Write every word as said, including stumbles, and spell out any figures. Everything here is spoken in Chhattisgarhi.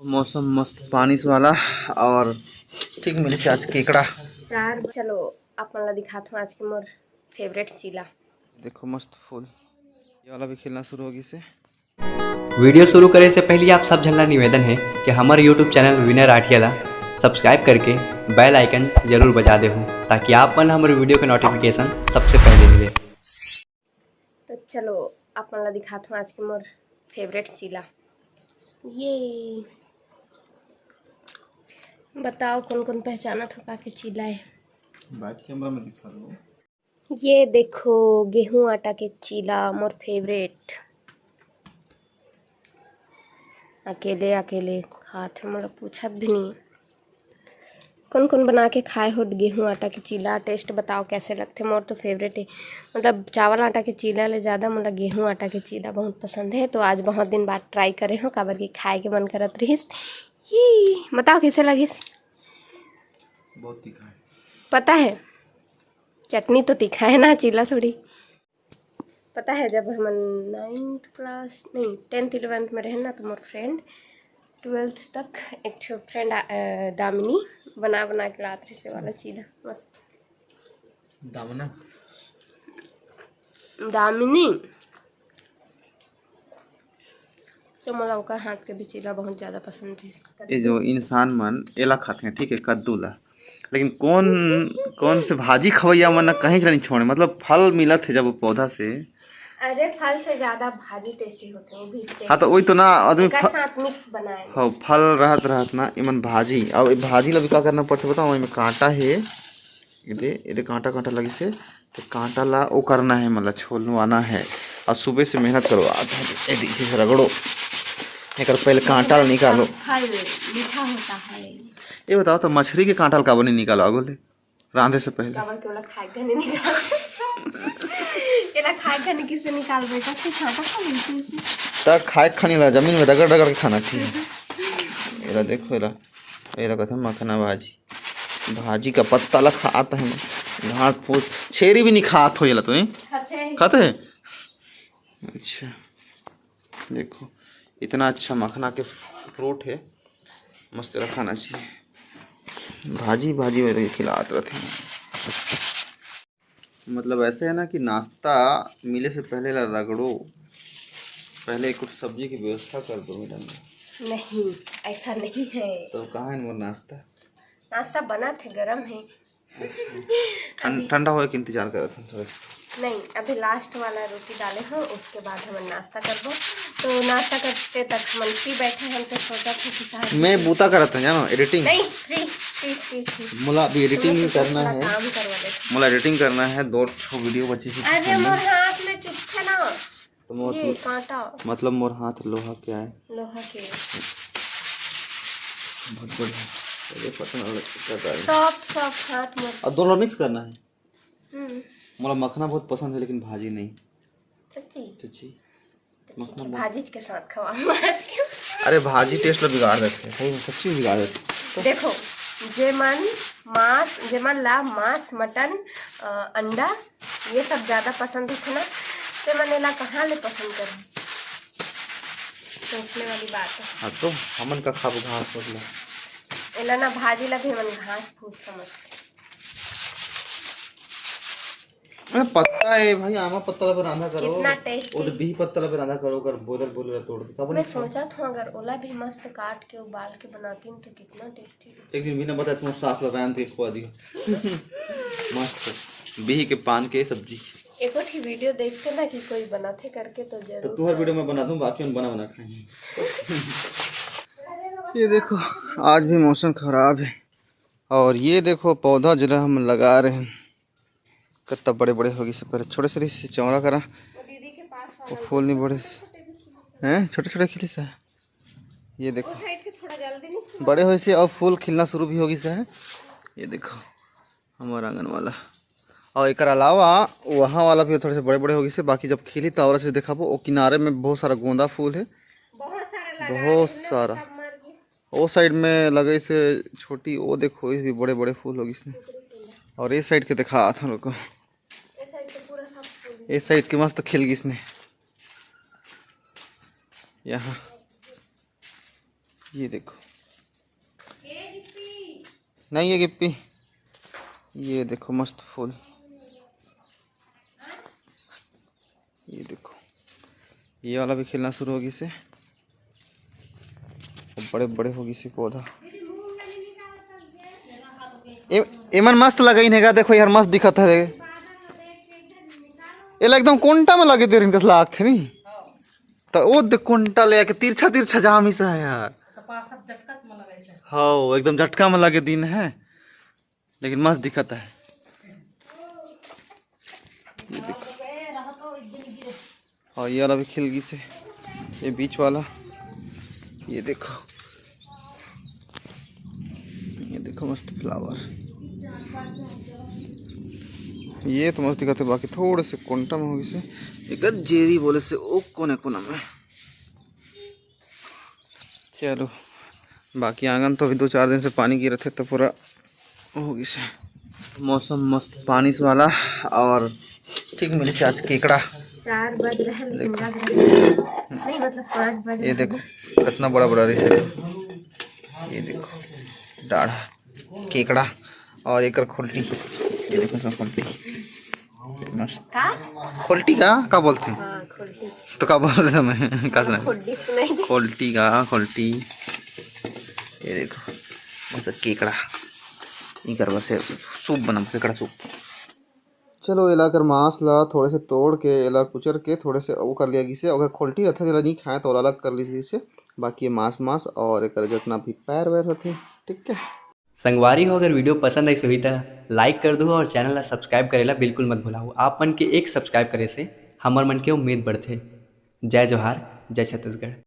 मौसम मस्त बारिश वाला और ठीक मिले आज केकड़ा। यार चलो आप मन ला दिखात हूँ आज के मोर फेवरेट चीला। देखो मस्त फूल, ये वाला भी खिलना शुरू हो गई से। वीडियो शुरू करे से पहले आप सब झन ला निवेदन है कि हमारे यूट्यूब चैनल विनय राठिया ला सब्सक्राइब करके बेल आइकन जरूर बजा देहू, ताकि आप मन हमारे वीडियो के नोटिफिकेशन सबसे पहले मिले। तो चलो आप मन ला दिखात हूँ आज के मोर फेवरेट चीला। ये बताओ कौन कौन पहचानत हो का के चीला है? बैक कैमरा में दिखा दो। ये देखो गेहूं आटा के चीला, मोर फेवरेट। अकेले अकेले खात है, मोला पूछत भी नहीं। कौन कौन बना के खाए हो गेहूं आटा के चीला? टेस्ट बताओ कैसे लगथे। मोर तो फेवरेट है, मतलब चावल आटा के चीला ले ज़्यादा मोला गेहूं आटा के चीला बहुत पसंद है। तो आज बहुत दिन बाद ट्राई करे हो, काबर कि खाए के मन करत रहिस। ये बताओ कैसे लगिस? बहुत तीखा है। पता है, चटनी तो तीखा है ना, चीला थोड़ी। पता है, जब हमन नाइन्थ क्लास नहीं, टेंथ इलेवेंथ में रहे ना, तो मोर फ्रेंड ट्वेल्थ तक एक ठो फ्रेंड दामिनी बना बना के लात रहिस वाला चीला। मस्त। दामना। दामिनी। तो मोला ओकर हाथ के भी चीला बहुत ज्यादा पसंद रहिस। ये जो इंसान मन एला खाते हैं, ठीक है, कद्दू ला, लेकिन कौन कौन से भाजी खवैया मन कहीं नहीं छोड़े, मतलब फल मिलत है जब वो पौधा से। अरे फल से ज्यादा भाजी टेस्टी होते हैं, वो भी tasty। हाँ, तो वही तो ना, आदमी एकर फ- साथ मिक्स बनाए। हाँ, फल रहत रहत ना, इमन भाजी, अब ये भाजी ला भी का करना पड़थे बताओ, इमे कांटा है, एदे एदे कांटा कांटा लगिस हे, तो कांटा ला वो करना है, मतलब छोलवाना है। और सुबह से मेहनत करवात है, एदे इसे से रगड़ो, एकर पहले कांटा ला निकालो। फल मीठा होता है। ये बताओ तो मछली के कांटा ला काबर नहीं निकालो आगो ले, रांधे से पहले? काबर के ओला खाए घनी निकाल। एला खाए घनी किसे निकाल बेटा, से कांटा खा लेती है। त खाए खानी ला जमीन में रगड़ रगड़ के खाना चाहिए। एला देखो, एला एला कहते हैं मखना भाजी। भाजी का पत्ता ला खात है, घास फूस, छेरी भी नहीं खात हो एला तो, नहीं खाते हैं। खाते हैं? अच्छा, देखो इतना अच्छा मखना के फ्रूट है, मस्त एला खाना चाहिए। भाजी भाजी में तो खिलात रहते हैं। मतलब ऐसे है ना कि नाश्ता मिले से पहले ला रगड़ो, पहले कुछ सब्जी की व्यवस्था कर दो मैडम। नहीं, ऐसा नहीं है। तो कहाँ है मोर नाश्ता? नाश्ता बना थे, गरम है। अच्छा। ठं-, अभी ठंडा होए के इंतजार करत हन थोड़ा। नहीं, अभी लास्ट वाला रोटी डाले हो, उसके बाद हमन नाश्ता करबो। तो नाश्ता करते तक हमन फ्री बैठे हन, तो सोचा था कि शायद मैं बूता करत हन, जानो, एडिटिंग। नहीं, फ्री, फ्री, फ्री, फ्री। मोला अभी एडिटिंग तुम्हें भी कुछ करना थोड़ा है। काम करवा देते। मोला एडिटिंग करना है, दो ठो वीडियो बची है। अरे, मोर हाथ में चुभथे ना। तो मोर ये कांटा। मतलब मोर हाथ लोहा के आय। लोहा के। बहुत बढ़िया। ये पसंद आ रहा है। सॉफ्ट, सॉफ्ट हाथ मोर। और दोनों मिक्स करना है। हम्म। मोला मखना बहुत पसंद है, लेकिन भाजी नहीं। सच्ची? सच्ची। तो मखना ठीक है, बहुत भाजी के साथ खवा। अरे, भाजी टेस्ट ला बिगाड़ देते हैं, सही में, सच्ची में बिगाड़ देते हैं। देखो, जे मन मांस, जे मन ला मांस, मटन, अ, अंडा, ये सब ज्यादा पसंद होथे ना, ते मन एला कहाँ ले पसंद करही? सोचने वाली बात है। हाँ, तो हमन का खाबो घास फूस ला? एला ना, भाजी ला भी हमन घास फूस समझथे। अरे पत्ता है भाई, आमा पत्ता ला भी रांधा करो। कितना tasty। वो तो बिही पत्ता ला भी रांधा करो, अगर बॉयलर बॉयलर तोड़ के, काबर मैं नहीं खाओ? सोचत हूँ अगर ओला भी मस्त काट के उबाल के बनाती हूँ तो कितना tasty। एक दिन बिना बताए तुम्हारे सास ला रांध के खुआ दियो। मस्त बिही के पान के सब्जी। एको ठी वीडियो देखते ना कि कोई बनाते करके तो तो जरूर। तुम्हारे वीडियो में बना दूँ, बाकी हम बना बना खाएंगे। ये देखो, आज भी मौसम खराब है। और ये देखो पौधा जो है हम लगा रहे हैं, कितना बड़े बड़े होगी से, पहले छोटे से रहिस हे चौरा करा, वो फूल नहीं बढ़े हैं, छोटे छोटे खिली से। ये देखो, बड़े होइस हे और फूल खिलना शुरू भी होगी से है। ये देखो हमारा आंगन वाला, और एकर अलावा वहाँ वाला भी थोड़े से बड़े बड़े होगी से, बाकी जब खिली तो और अच्छे से दिखाबो। वो किनारे में बहुत सारा गोंदा फूल है, बहुत सारा। वो साइड में लगे से छोटी, वो देखो, ये भी बड़े बड़े फूल होगी इसने। और ये साइड के दिखा था लोग को, ये साइड के मस्त खिल गई इसने। यहाँ ये देखो, नहीं ये गिप्पी, ये देखो मस्त फूल, ये देखो, ये वाला भी खिलना शुरू हो गिस हे, बड़े बड़े हो गिस हे पौधा। ए-, एमन मस्त लगाइन हे गा, देखो यार मस्त दिखत हे। एला एकदम कोंटा में लगे दे रिन कस लागथे नी। त ओ दे कोंटा ले आके तिरछा तिरछा जामिस हे यार। हाँ, एकदम झटका में लगे दिन हे, लेकिन मस्त दिखत हे। और ये वाला भी खिल गिस हे, ये बीच वाला, ये देखो, ये देखो मस्त flower, ये तो मस्त दिखत हे, बाकी थोड़े से कोंटा में हो गिस हे, एकर जेरी बोले से ओ कोने कोना में। चलो, बाकी आंगन तो अभी दो चार दिन से पानी गिरत हे, तो पूरा हो गिस हे। मौसम मस्त पानी वाला और ठीक मिलिस हे आज केकड़ा। चार बज रहे हैं, लेकिन देखो। लग रहे हैं। नहीं, मतलब, पाँच बज ये रहे देखो, हैं। कितना बड़ा बड़ा रहिस हे। ये देखो, डाढ़ा केकड़ा और एकर खोलटी। ये देखो सब खोलटी। मस्त। का? खोलटी का, का बोलथे? हाँ, खोलटी। तो का बोल रहे मैं? का सुना? खोलटी सुनाई दे। खोलटी का, खोलटी। ये देखो, बस केकड़ा। इकर बस soup बनाबो, केकड़ा soup। चलो, एला कर मांस ला थोड़े से तोड़ के, एला कुचर के थोड़े से वो कर लिया गिस हे। अगर खोलटी रहता, जेला नहीं खाए तो ओला अलग कर ली गिस हे। बाकी ये मांस, मांस और एकर जितना भी पैर वैर रहते, ठीक है। संगवारी हो, अगर video पसंद आइस होही त like कर दू और channel ला subscribe करेला बिल्कुल मत भुलाहू। आप मन के एक subscribe करे से हमर मन के उम्मीद बढ़थे। जय जोहार, जय छत्तीसगढ़।